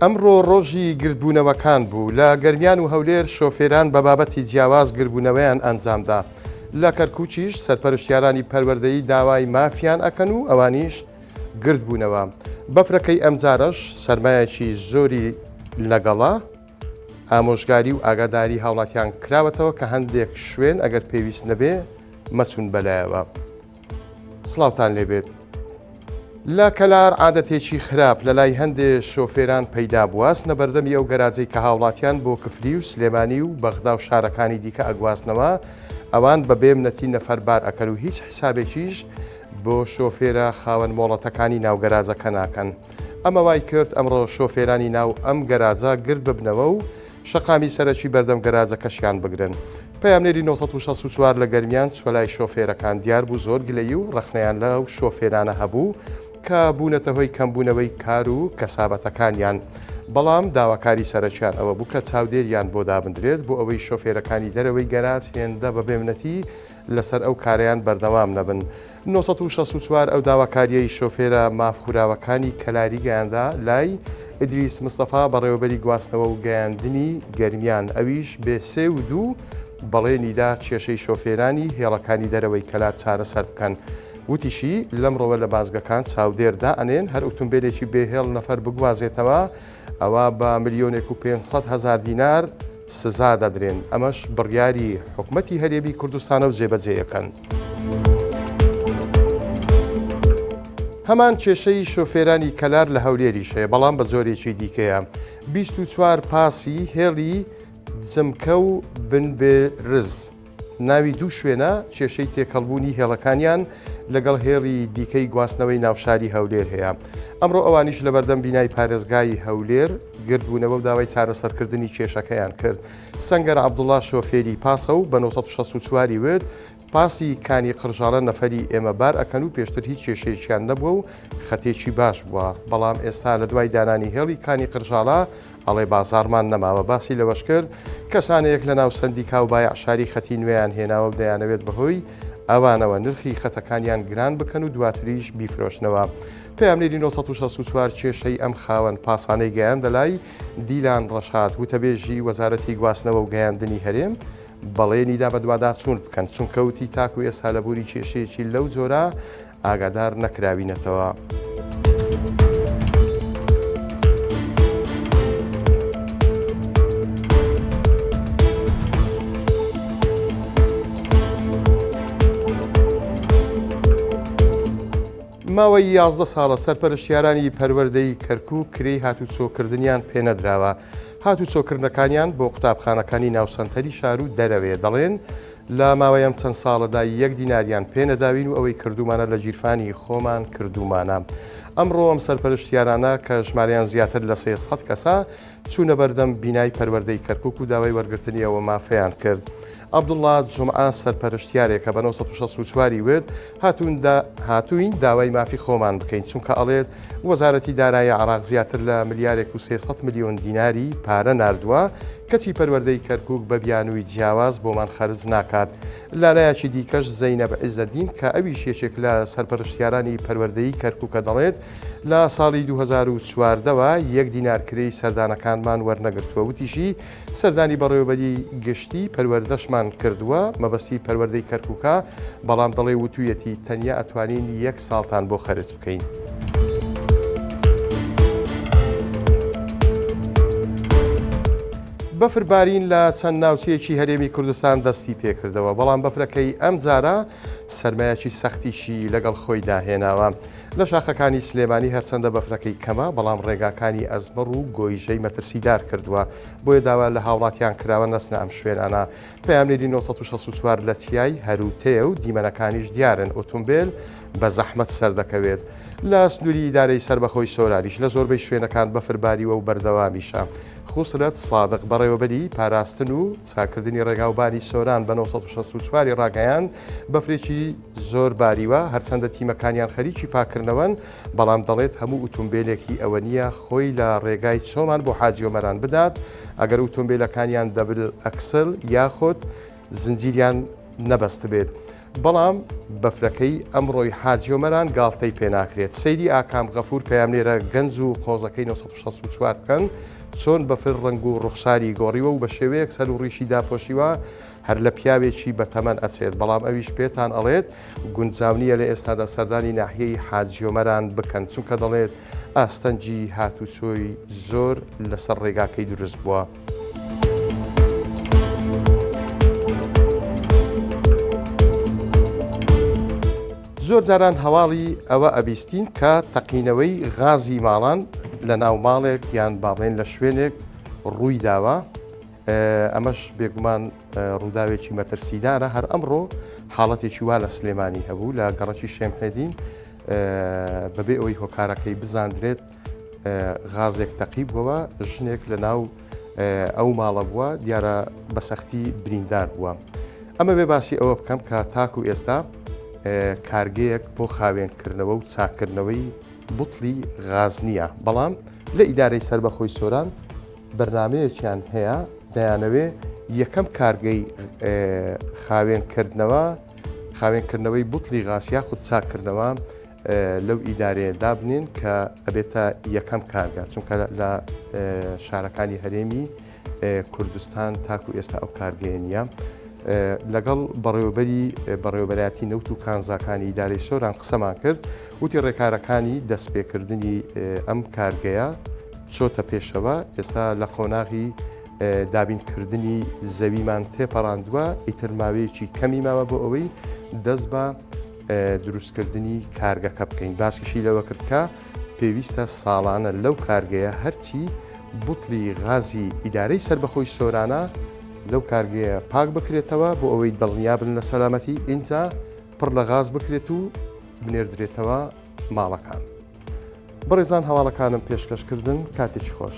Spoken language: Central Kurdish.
ئەمڕۆ ڕۆژی گردبوونەوەکان بوو، لە گەرمیان و هەولێر شۆفێران بە بابەتی جیاواز گربوونەوەیان ئەنجامدا، لە کەرکوکیش سەرپەرشتیارانی پەروەردەیی داوای مافیان ئەکەن و ئەوانیش گردبوونەوە. بەفرەکەی ئەمجارەش سەرمایەکی زۆری لەگەڵە، ئامۆژگاری و ئاگاداری هاوڵاتیان کراوەتەوە کە هەندێک شوێن ئەگەر پێویست نەبێ مەچون بەلایەوە. سڵاوتان لێبێت. لە کەلار عادەتێکی خراپ لە لای هەندێ شۆفێران پەیدا بووە، ئەچنە بەردەمی ئەو گەراجەی کە هاوڵاتیان بۆ کفری و سلێمانی و بەغدا و شارەکانی دیکە ئەگوازنەوە، ئەوان بە بێ منەتی نەفەر بار ئەکەن و هیچ حیسابێکیش بۆ شۆفێرە خاوەن مۆڵەتەکانی ناو گەراجەکە ناکەن. ئەمە وای کرد ئەمڕۆ شۆفێرانی ناو ئەم گەراجە گرد ببنەوە و شەقامی سەرەکی بەردەم گەراجەکەشیان بگرن. پەیامنێری 964 لە گەرمیان چوە لای شۆفێرەکان، دیار بوو زۆر گلەیی و ڕەخنەیان لەو شۆفێرانە هەبوو کە بوونەتە هۆی کەمبوونەوەی کار و کەسابەتەکانیان، بەڵام داواکاری سەرەکیان ئەوە بوو کە چاودێریان بۆ دابندرێت بۆ ئەوەی شۆفێرەکانی دەرەوەی گەراج هێندە بە بێمنەتی لەسەر ئەو کارەیان بەردەوام نەبن. 964 ئەو داواکارییەی شۆفێرە مافخوراوەکانی کەلاری گەیاندە لای ئیدریس مستەفا بەڕێوەبەری گواستنەوە و گەیاندنی گەرمیان ئەویش بێ سێ و دوو بەڵێنی دا کێشەی شۆفێرانی هێڵەکانی دەرەوەی کەلار چارەسەر بکەن. وتیشی، لەمڕۆوە لە بازگەکان چاودێر دائەنێن هەر ئوتومبێلێکی بێ هێڵ نەفەر بگوازێتەوە ئەوا بە ملیۆنێک و 500 هەزار دینار سزا دەدرێن، ئەمەش بڕیاری حکومەتی هەرێمی کوردستانە و جێبەجێیەکەن. هەمان کێشەی شۆفێرانی کەلار لە هەولێریش هەیە، بەڵام بە جۆرێکی دیکەیە. 24 پاسی هێڵی جمکە و بنبێرز ناوی دوو شوێنە کێشەی تێکەڵبوونی هێڵەکانیان لەگەڵ هێڵی دیکەی گواستنەوەی ناوشاری هەولێر هەیە. ئەمڕۆ ئەوانیش لەبەردەم بینای پارێزگای هەولێر گردبوونەوە و داوای چارەسەرکردنی کێشەکەیان کرد. سەنگەر عەبدوڵا شۆفێری پاسە و بە 964 ی وت، پاسی کانی قڕژاڵە نەفەری ئێمە بار ئەکەن و پێشتر هیچ کێشەیەکیان نەبووە و خەتێکی باش بووە، بەڵام ئێستا لە دوای دانانی هێڵی کانی قڕژاڵە ئەڵێ بازاڕمان نەماوە. باسی لەوەشکرد، کەسانێک لەناو سەندیکا و بایەعشاری خەتی نوێیان هێناوە و دەیانەوێت بەهۆی ئەوانەوە نرخی خەتەکانیان گران بکەن و دواتریش بیفرۆشنەوە. پەیامنێری 964 کێشەی ئەم خاوەن پاسانەی گەیاندە لای دیلان ڕەشاد، وتەبێژی وەزارەتی گواستنەوە و گەیاندنی هەرێم، بەڵێنیدا بەدواداچوون بکەن، چونکە وتی تاکو ئێستا لە بوونی کێشەیەکی لەو جۆرە ئاگادار نەکراوینەتەوە. ماوەی 11 ساڵە سەرپەرشتیارانی پەروەردەی کەرکوک کرێی هاتوچۆکردنیان پێنەدراوە. هاتوچۆکردنەکانیان بۆ قوتابخانەکانی ناو سەنتەری شار و دەرەوەیە، دەڵێن لە ماوەی ئەم چەند ساڵەدا یەک دیناریان پێنەداوین و ئەوەی کردوومانە لە گیرفانی خۆمان کردوومانە. ئەمڕۆ ئەم سەرپەرشتیارانە کە ژمارەیان زیاتر لە 300 کەسە چوونە بەردەم بینای پەروەردەی کەرکوک و داوای وەرگرتنی ئەوە مافەیان کرد. عەبدوڵڵا جومعە سەرپەرشتیارێکە بە 964 ی وت، هاتووین داوای مافی خۆمان بکەین، چونکە ئەڵێت وەزارەتی دارایی عێراق زیاتر لە ملیارێک و 300 ملیۆن دیناری پارە ناردووە، کەچی پەروەردەی کەرکوک بە بیانووی جیاواز بۆمان خەرج ناکات. لالایەکی دیکەش زەینەب عیزەدین کە ئەویش یەکێک لە سەرپەرشتیارانی پەروەردەی کەرکوکە دەڵێت، لە ساڵی 2014 وە یەک دینار کرێی سەردانەکانمان وەرنەگرتووە، وتیشی، سەردانی بەڕێوەبەری گشتی پەروەردەشمان کردووە، مەبەستی پەروەردەی کەرکوکە، بەڵام دەڵێ وتویەتی تەنیا ئەتوانین یەک ساڵتان بۆ خەرج بکەین. بەفر بارین لە چەند ناوچەیەکی هەرێمی کوردستان دەستی پێکردەوە، بەڵام بەفرەکەی ئەمجارە سەرمایەکی سەختیشی لەگەڵ خۆیدا هێناوە. لە شاخەکانی سلێمانی هەرچەندە بەفرەکەی کەمە، بەڵام ڕێگاکانی ئەزمڕ و گۆیژەی مەترسیدار کردووە، بۆیە داوا لە هاوڵاتیان کراوە نەچنە ئەم شوێنانە. پەیامنێری 964 لە چیای هەروتەیە و دیمەنەکانیش دیارن، ئۆتۆمبێل بە زەحمەت سەردەکەوێت. لە سنووری ئیدارەی سەربەخۆی سۆرانیش لە زۆربەی شوێنەکان بەفر باریوە و بەردەوامیشە. خوسرەت سادق، بەڕێوەبەری پاراستن و چاککردنی ڕێگاوبانی سۆران بە 964 ی ڕاگەیاند، بەفرێکی زۆر باریوە، هەرچەندە تیمەکانیان خەریکی پاککردنەوەن، بەڵام دەڵێت هەموو ئوتومبێلێک هی ئەوە نییە خۆی لە ڕێگای چۆمان بۆ حاجی ئۆمەران بدات، ئەگەر ئوتومبێلەکانیان double axle یاخود زنجیریان نەبەستبێت. بەڵام بەفرەکەی ئەمڕۆی حاجیۆمەران گاڵتەی پێناکرێت. سەیری ئاکام غەفور پەیامنێرە گەنج و قۆزەکەی 964 بکەن چۆن بەفر ڕەنگ و ڕوخساری گۆڕیوە و بە شێوەیەک سەر و ڕیشی داپۆشیوە هەر لە پیاوێکی بەتەمەن ئەچێت، بەڵام ئەویش پێتان ئەڵێت گونجاو نییە لە ئێستادا سەردانی ناحیەی حاجیۆمەران بکەن، چونکە دەڵێت ئاستەنگی هاتوچۆی زۆر لەسەر ڕێگاکەی دروست بووە. زۆر جاران هەواڵی ئەوە ئەبیستین کە تەقینەوەی غازی ماڵان لە ناو ماڵێک یان باڵێن لە شوێنێک ڕووی داوە ئەمەش بێگومان ڕووداوێکی مەترسیدارە هەر ئەمڕۆ حاڵەتێکی وا لە سلێمانی هەبوو لە گەڕەکی شێمحێدین بەبێ ئەوەی هۆکارەکەی بزاندرێت غازێک تەقی بووەوە ژنێک لە ناو ئەو ماڵە بووە دیارە بە سەختی بریندار بووە ئەمە بێ باسی ئەوە بکەم کە تاکو ئێستا کارگەیەک بۆ خاوێنکردنەوە و چاکردنەوەی بوتڵی غاز نییە بەڵام لە ئیدارەی سەربەخۆی سۆران بەرنمەیەکیان هەیە دەیانەوێ یەکەم کارگەی خاوێنکردنەوە خاوێنکردنەوەی بوتڵی غاز یاخود چاکردنەوە لەو ئیدارەیە دابنێن کە ئەبێتە یەکەم کارگە چونکە لە شارەکانی هەرێمی کوردستان تاکو ئێستا ئەو کارگەیە نییە. لەگەڵ بەڕێوەبەری بەڕێوەبەرایەتی نەوت و کانزاکانی ئیدارەی سۆران قسەمان کرد وتی ڕێکارەکانی دەستپێکردنی ئەم کارگەیە چۆتە پێشەوە ئێستا لە قۆناغی دابینکردنی زەویمان تێپەڕاندووە ئیتر ماوەیەکی کەمی ماوە بۆ ئەوەی دەست بە دروستکردنی کارگەکە بکەین باسیشی لەوە کرد کە پێویستە ساڵانە لەو کارگەیە هەرچی بوتڵی غازی ئیدارەی سەربەخۆی سۆرانە لەو کارگەیە پاک بکرێتەوە بۆ ئەوەی دڵنیابن لە سەلامەتی ئینجا پڕ لە غاز بکرێت و بنێردرێتەوە ماڵەکان. بەڕێزان هەواڵەکانم پێشکەش کردن کاتێکی خۆش.